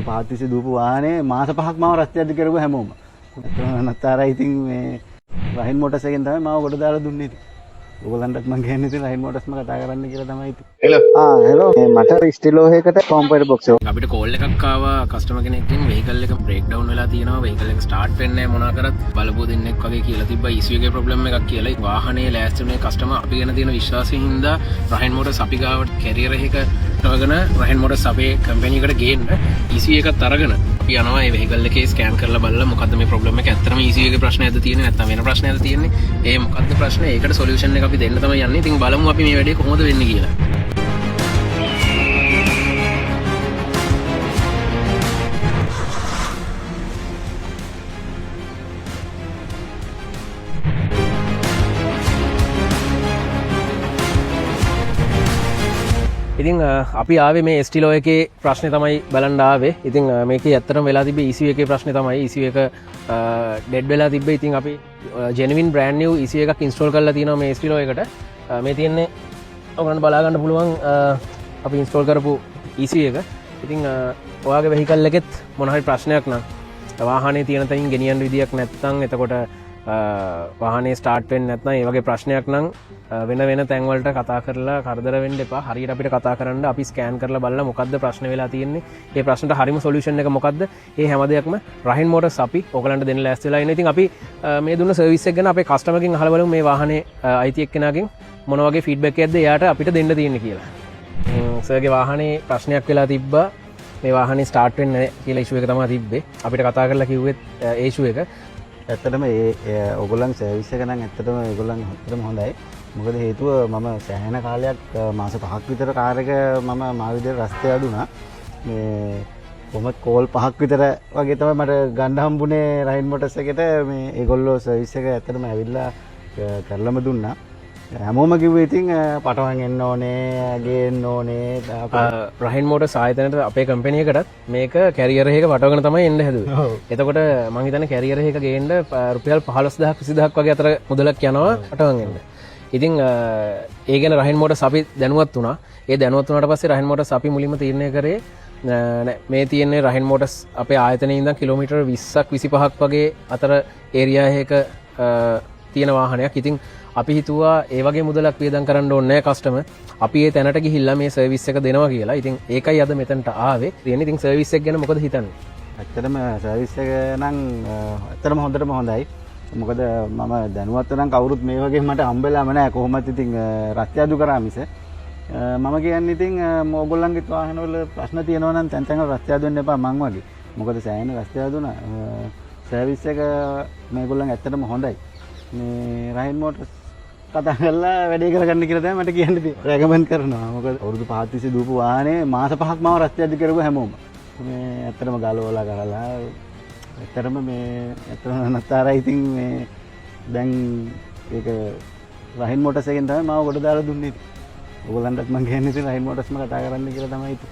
අවුරුදු 5 තිස්සේ දූපු වාහනේ මාස 5ක් මාව රස්තියාදු කරපු හැමෝම. ඇත්තටම නත්තර ඉතින් මේ රහින් මොටර්ස් එකෙන් තමයි මාව ගොඩ දාලා දුන්නේ ඉතින්. ඔයගොල්ලන්ටත් මං කියන්නේ ඉතින් රහින් මොටර්ස්ම කතා කරන්න කියලා තමයි ඉතින්. හෙලෝ. ආ හෙලෝ, මට ස්ටිලෝ එකකට කොම්පියුටර් බොක්ස් එක. අපිට කෝල් එකක් ආවා කස්ටමර් කෙනෙක්ගෙන් වෙහිකල් එක බ්‍රේක් ඩවුන් වෙලා තියෙනවා, වෙහිකල් එක ස්ටාර්ට් වෙන්නේ නැහැ, මොනා කරත් බලපුව දෙන්නෙක් වගේ කියලා තිබ්බා ECU එකේ ප්‍රොබ්ලම් එකක් කියලා. වාහනේ ලෑස්ති වුණේ කස්ටමර් අපි ගැන තියෙන විශ්වාසයෙන් හින්දා රහින් මොටර්ස් අපි ගාවට කැරියර් එක අරගෙන රහින් මොටර්ස් අපේ කම්පැනි එකට ගේන්න ECU එකත් අරගෙන අපි යනවා මේ වෙහිකල් එකේ ස්කෑන් කරලා බලලා මොකද්ද මේ ප්‍රොබ්ලම් එක, ඇත්තටම ECU එකේ ප්‍රශ්නයක්ද තියෙන්නේ නැත්නම් වෙන ප්‍රශ්නයක්ද තියෙන්නේ, ඒ මොකද්ද ප්‍රශ්නේ, ඒකට සොලියුෂන් එක අපි දෙන්න තමයි යන්නේ. ඉතින් බලමු අපි මේ වැඩේ කොහොමද වෙන්නේ කියලා. ඉතින් අපි ආවේ මේ ස්ටිලෝ එකේ ප්‍රශ්නේ තමයි බලන්න ආවේ. ඉතින් මේකේ ඇත්තටම වෙලා තිබ්බේ ECU එකේ ප්‍රශ්නේ තමයි. ECU එක ඩෙඩ් වෙලා තිබ්බේ. ඉතින් අපි ජෙනුයින් බ්‍රෑන්ඩ් නිව් ECU එකක් ඉන්ස්ටෝල් කරලා තියෙනවා මේ ස්ටිලෝ එකට. මේ තියෙන්නේ ඔයගොල්ලන්ට බලා ගන්න පුළුවන් අපි ඉන්ස්ටෝල් කරපු ECU එක. ඉතින් ඔයාගේ වෙහිකල් එකෙත් මොන හරි ප්‍රශ්නයක් නම් වාහනේ තියෙන තැනින් ගෙනියන්න විදියක් නැත්නම්, එතකොට වාහනේ ස්ටාර්ට් වෙන්නේ නැත්නම්, ඒ වගේ ප්‍රශ්නයක් නම් වෙන වෙන තැන්වලට කතා කරලා කරදර වෙන්න එපා. හරියට අපිට කතා කරන්න, අපි ස්කෑන් කරලා බලලා මොකද්ද ප්‍රශ්න වෙලා තියෙන්නේ, ඒ ප්‍රශ්නට හරිම සොලියුෂන් එක මොකද්ද, ඒ හැම දෙයක්ම රහින් මොටර්ස් අපි ඔයගලන්ට දෙන්න ලෑස්ති වෙලා ඉන්නේ. ඉතින් අපි මේ දුන්න සර්විස් එක ගැන අපේ කස්ටමර්ගෙන් අහලා බලමු මේ වාහනේ අයිති එක්කෙනාගෙන් මොන වගේ ෆීඩ්බැක් එකක්ද එයාට අපිට දෙන්න තියෙන්නේ කියලා. සර්ගේ වාහනේ ප්‍රශ්නයක් වෙලා තිබ්බා, මේ වාහනේ ස්ටාර්ට් වෙන්නේ නැහැ කියලා ඉෂුව එක තමයි තිබ්බේ. අපිට කතා කරලා කිව්වෙත් ඒ ඉෂුව එක. ඇත්තටම ඒ ඔයගොල්ලන් සර්විස් එක නම් ඇත්තටම ඒගොල්ලන් ඇත්තටම හොඳයි. මොකද හේතුව මම සෑහෙන කාලයක් මාස 5ක් විතර කාර් එක මම මා විදියට රස්තියාදු වුණා. මේ කොහොමත් කෝල් 5ක් විතර වගේ තමයි මට ගන්න හම්බුනේ රහින් මොටර්ස් එකට. මේ ඒගොල්ලෝ සර්විස් එක ඇත්තටම ඇවිල්ලා කරලම දුන්නා. හැමෝම කිව්වේ ඉතින් පටවන් එන්න ඕනේ, ගේන්න ඕනේ. රහින් මොටර්ස් ආයතනයට අපේ කම්පැනි එකටත් මේක කැරියර් එකක වටවගෙන තමයි එන්න හැදුවේ. එතකොට මං හිතන්නේ කැරියර් එක ගේන්න රුපියල් 15000ක් 20000ක් වගේ අතර මුදලක් යනවා වටවන් එන්න. ඉතින් ඒ ගැන රහින් මොටර්ස් අපි දැනුවත් වුණා. ඒ දැනුවත් වුණාට පස්සේ රහින් මොටර්ස් අපි මුලින්ම තීරණය කරේ නෑ, මේ තියෙන්නේ රහින් මොටර්ස් අපේ ආයතනයේ ඉඳන් කිලෝමීටර් 20ක් 25ක් වගේ අතර ඒරියා එකක තියෙන වාහනයක්. ඉතින් අපි හිතුවා ඒ වගේ මුදලක් වියදම් කරන්න ඕනේ නෑ කස්ටමර්. අපි ඒ තැනට ගිහිල්ලා මේ සර්විස් එක දෙනවා කියලා. ඉතින් ඒකයි අද මෙතනට ආවේ. ඉතින් සර්විස් එක ගැන මොකද හිතන්නේ? ඇත්තටම සර්විස් එක නම් ඇත්තටම හොඳටම හොඳයි. මොකද මම දැනුවත් නම් කවුරුත් මේ වගේ මට හම්බෙලාම නෑ. කොහොමත් ඉතින් රස්තියාදු කරා මිස. මම කියන්නේ ඉතින් ඕගොල්ලන්ගේ වාහනවල ප්‍රශ්න තියෙනවා නම් තැන් තැන් වල රස්තියාදු වෙන්න එපා මං වගේ. මොකද සෑහෙන රස්තියාදු වුණා. සර්විස් එක මේගොල්ලන් ඇත්තටම හොඳයි. මේ රහින් මොටර්ස් කතා කරලා වැඩේ කරගන්න කියලා තමයි මට කියන්න තියෙන්නේ. රෙකමන්ඩ් කරනවා. මොකද අවුරුදු 5 තිස්සේ දූපු වාහනේ මාස 5ක් මාව රස්තියාදු කරපු හැමෝම. මේ ඇත්තටම ගලවලා කරලා ඇත්තටම මේ ඇත්තටම නත්තර ඉතින් මේ දැන් ඒක රහින් මොටර්ස් එකෙන් තමයි මාව ගොඩ දාලා දුන්නේ ඉතින්. ඔයගොල්ලන්ටත් මං කියන්නේ ඉතින් රහින් මොටර්ස්ම කතා කරන්න කියලා තමයි ඉතින්.